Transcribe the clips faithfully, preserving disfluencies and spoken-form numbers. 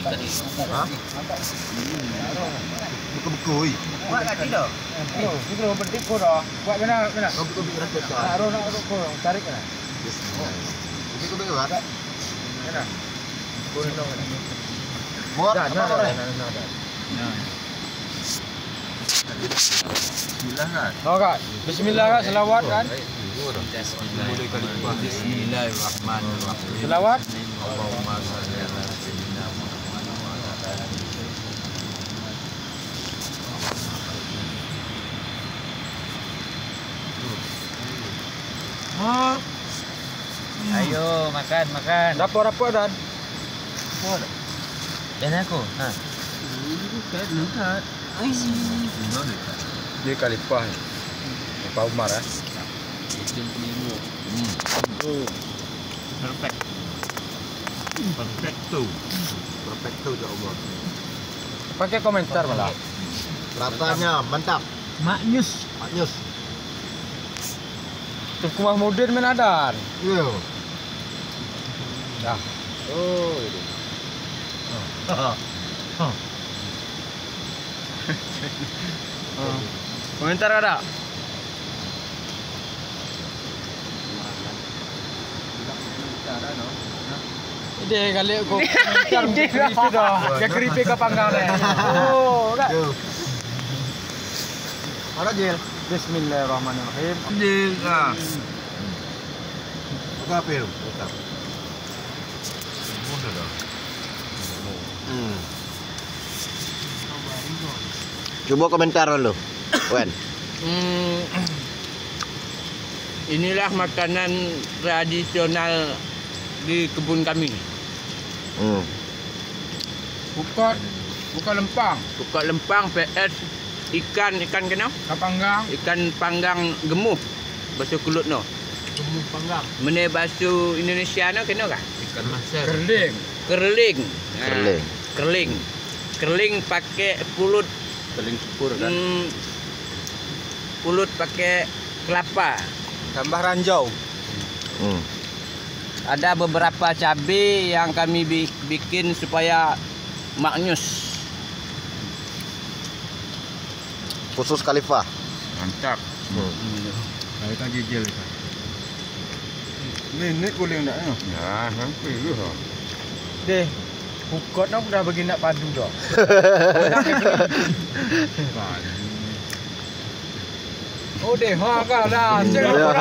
Hah? Buka-buka, oi. Buat kat sini. Buat kena, kena. Kau buka-buka rasa. Tarik kena. Buka-buka, Pak. Kena. Mor, apa, Mor? Bismillah, Kak. Bismillah, Kak. Selawat, kan? Bismillahirrahmanirrahim. Selawat. Allahumma shalli ala sayyidina Muhammad wa ala ali sayyidina Muhammad. Ayo, makan, makan. Dapur apa, Dan? Apa? Dan aku. Ha. Ini dekat, dekat. Ai. Ini Khalifah. Khalifah Umar, ya. Itu yang kelima. Hmm. Oh. Perfect. Perfecto. Perfecto, ya Allah. Pakai komentar malah. Rasanya mantap. Maknyus. Maknyus. Tengku Mahmudin main adan. Iyo. Dah. Oh, ini. Oh. Oh. Komentar ada? Ide kali ko. Ide keripik dah. Dia keripik ke panggang deh. Oh, dah. Yo. Ada, Jil? Bismillahirrahmanirrahim. Jil, ah. Buka apa, Jil? Buka. Hmm. Coba komentar dulu, Wen. Hmm. Inilah makanan tradisional di kebun kami. Hmm. Ukot, ukot lempang. Ukot lempang, P S, ikan, ikan kena? Ikan panggang. Ikan panggang gemuh, baso kelut no. Gemuh panggang. Mene baso Indonesia no kena kah? Ikan maser. Kerling. Kerling. Nah, kerling. Kerling. Kerling pakai pulut. Kerling syukur kan? Hmm, pulut pakai kelapa. Tambah ranjau. Hmm. Ada beberapa cabai yang kami bi-, bikin supaya maknyus. Khusus Khalifah. Mantap. Hmm. Khalifah gigil itu. Ini, ini kuling dah, ya? Ya, nanti dulu. Deh, ukot nak udah begini nak padu dah. Padu. Oh, deh, ha, kah, dah, asing. Ya.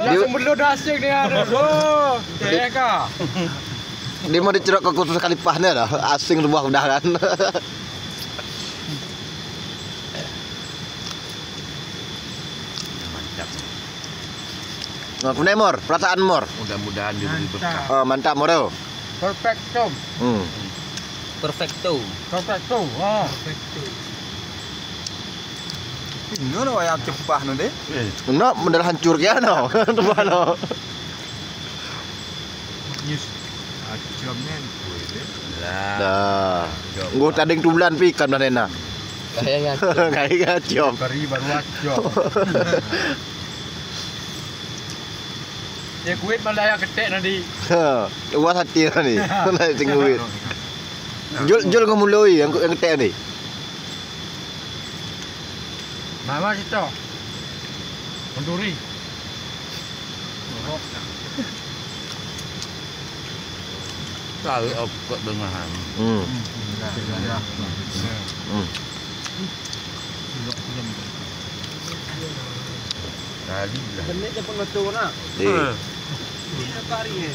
Langsung belut dah asing dia, dah. Oh, deh, kah. Dia mau dicerok ke khusus Khalifahnya dah, asing sebuah udahan. Mantap. Nah, kune Mor, perasaan Mor. Mudah-mudahan diberi berkah. Mantap. Oh, mantap, Mor, yo. Perfecto. Hmm. Perfecto. Perfecto. Ah. Ino no yang cepah no deh. No, modal hancur kia no. Cepah no. Yes. Acam nen. Lah. Dah. Acam. Nggo tading tulan pi ikan dah nena. Kayaknya acam. Kayaknya acam. Kari baru acam. Ya kuit malah yang ketek nanti. Ha, uas hati nanti. Nanti sing kuit. Jul, jul ngomuloi yang, yang ketek nanti. Mama situ. Kenduri. Tahu apa dengan. Hmm. Hmm. Hmm. Kali lah. Benih je pun betul nak. Iya. Ini apa hari ni?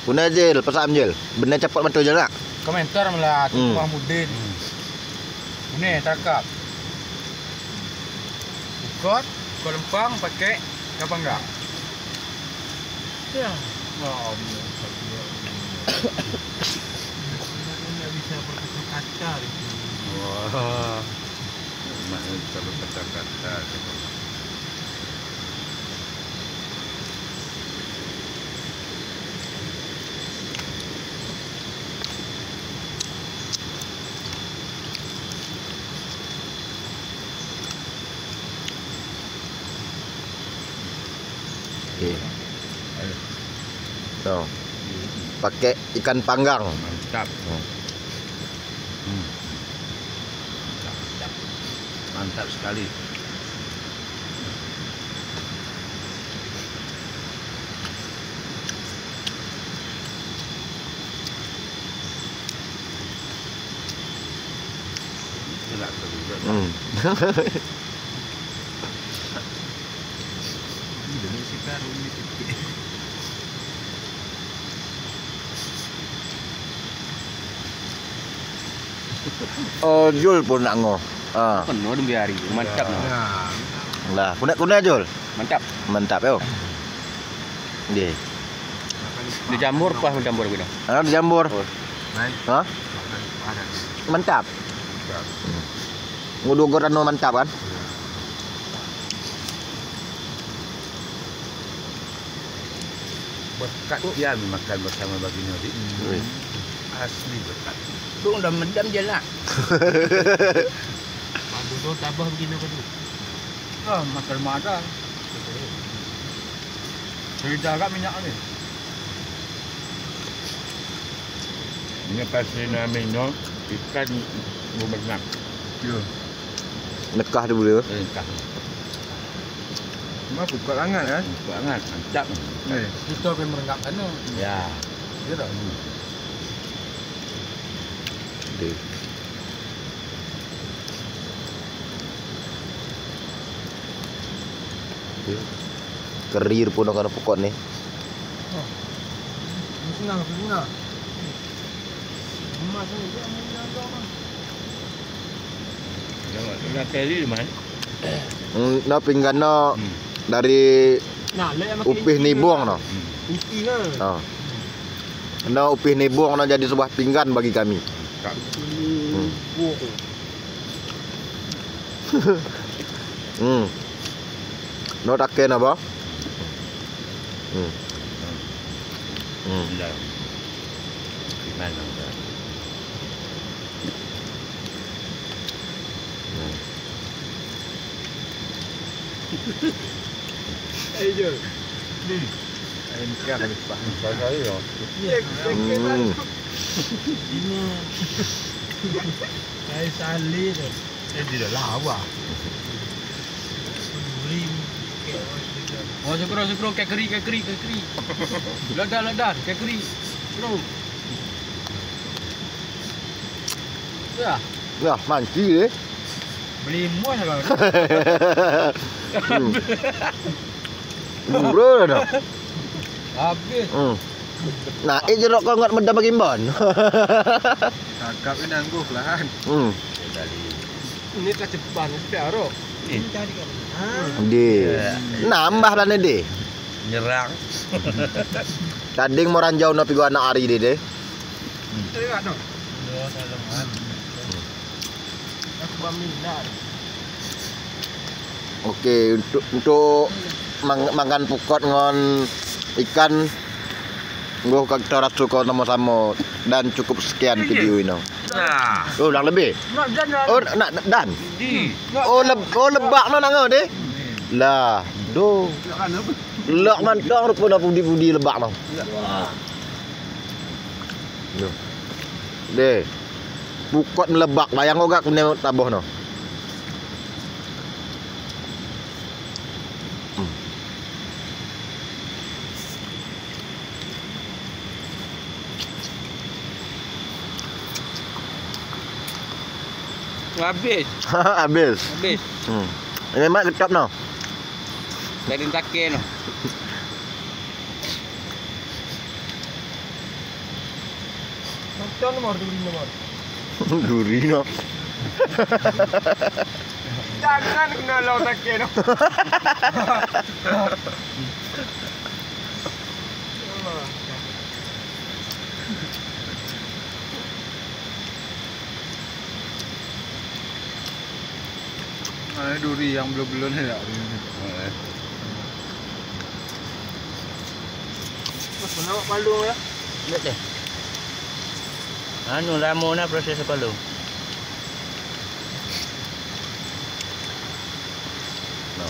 Puna Jil, pasam Jil. Benar cepat betul je nak. Komentar malah, hmm. Tengku Mahmudin. Ini tangkap. Ukot, ukot lempang pakai kapanggang. Ya. Ya Allah. Tidak bisa berkata-kata di sini. Wah. Mak ini kalau kata-kata. Okey. Ayo. So. Pakai ikan panggang. Mantap. Hmm. Hmm. Mantap, mantap. Mantap sekali. Enak juga. Hmm. Oh, Jul pun nak ngo. Ah. Penuh demi hari. Mantap. Nah. Lah, kuna-kuna Jul. Mantap. Mantap yo. Di. Dijambur apa menjambur gitu? Ah, dijambur. Oh. Hah? Mantap. Mantap. Hmm. Ngudu goran no mantap kan? Berkat dia makan bersama begini, Dik. Wih. Asli berkat. Tuh udah mendam je lah. Bagus tuh tabah begini apa tuh? Ah, makan mada. Cerita agak minyak ni. Ini pasti namanya ikan berenang. Iya. Nekah tu boleh. Eh, nekah. Cuma buka angat kan? Buka angat, mantap. Eh. Kita pun merengkap kan? Ya. Iya tak? Hmm. Di. Di. Kerir pun akan pokok ni. Oh. Senang, senang. Emas ni, dia main dalam. Yang, yang kali, man. Hmm, no pinggan no. Hmm. Dari Upih Nibong no. Hmm. Upih kan. Oh. No Upih Nibong no jadi sebuah pinggan bagi kami. Hmm. Hmm. No take no ba? Hmm. Hmm. Pinggan no. Ayo. Ni. Ayo, nikah kali, Pak. Nikah kali, ya. Hmm. Ini. Saya salih tu. Eh, tidak lawa. Oh, sukro, sukro, kekeri, kekeri, kekeri. Ladan, ladan, kekeri. Sukro. Ya. Ya, manci deh. Beli mua ya, Bang. Hmm. Murah dah. Habis. Hmm. Nah, eh, jeruk kau ngat meda bagi imbon. Cakap ni nangguh lah. Hmm. Ini kacepan, ini piaro. Di. Iya. Nambah lah ni, di. Nyerang. Tading mo ranjau no pigo anak ari, di, di. Hmm. Teringat no. Oke, untuk, untuk mang-, mangan pukot ngon ikan, nggo kagita ras suko samo-samo, dan cukup sekian video ino. Nah. Oh, ulang lebih. Oh, nak, nak, dan. Oh, leb-, oh, lebak no nang, oh, deh. Lah, do. Lak mantong rupa na pudi-pudi lebak no. Deh. Pukot melebak, bayang ko gak kune taboh no. Hmm. Habis. Habis. Habis. Hmm. Ini mak getap no. Dari take no. Macam nomor duri nomor. Duri no. Jangan kena lau take no. Nah, ini duri yang belum-belum ni tak. Terus mana awak palung ya? Lihat deh. Anu, lama na proses palung. No.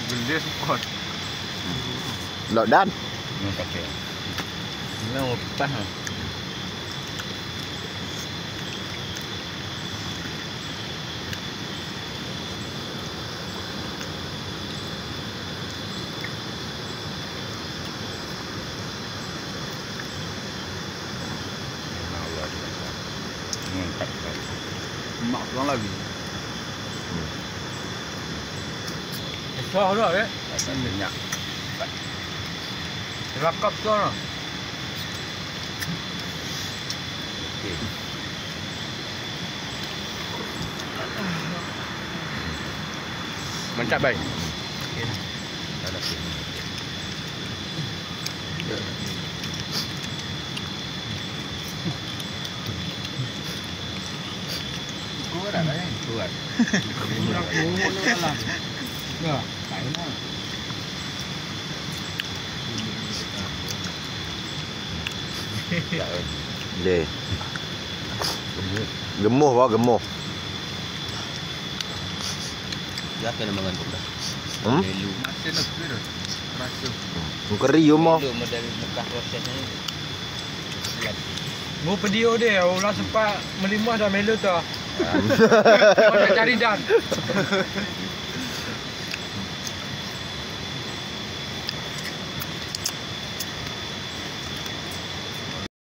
Gede spot. Lok dan. Hmm, pakai. Ini upah. Mak pulang lagi. Susah dah, eh. Banyak. Rakap tu, ah. Okey. Mantap, bai. Kurang, eh? Kurang. Kurang. Ya, lain lah. Deh. Gemuh, wah, gemuh. Siapa yang mengandung dah? Hmm? Melu. Masih nak kira. Rasul. Keri yo mo. Melu model bekas proses ni. Mu pedio deh, ulah sempat melimah dah melu tu. Mana cari dan.